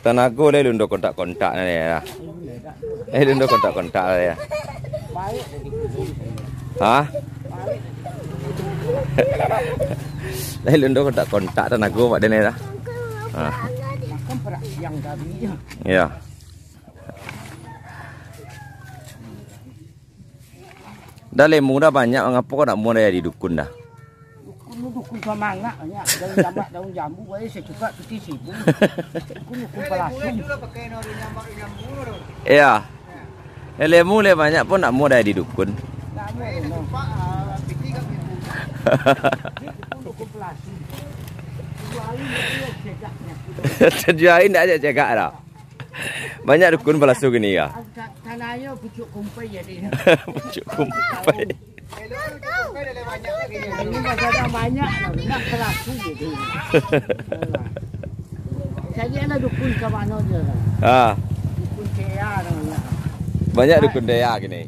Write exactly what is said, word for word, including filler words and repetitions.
Tanago lai lundo kontak-kontak ni ya. Eh, lundo kontak-kontak lah ya. Ha? Lai lundo kontak-kontak tanago pak den ni dah. Ha. Ya. Dah lemu dah banyak, ngapo kau nak mua dah jadi dukun dah? Dukun tu dukun samangat banyak. Daun jambak, daun jambu, bae sacukak piti sibu. Dukun, dukun palasu. Iya. Eh, lemu le banyak pun nak mua dah jadi dukun. Nak mua, no. Dukun, dukun palasu. Tujuh hari ndak cegak nyo. Tujuh hari ndak cegak dah. Banyak dukun palasu kini ya. Tanah ayo pucuk kumpai jadi. Pucuk kumpai. Ini masih ada banyak lah, nak palasu gitu. Jadi ada dukun ke mana dia lah. Ah. Dukun Tea namanya. Banyak dukun Tea kini.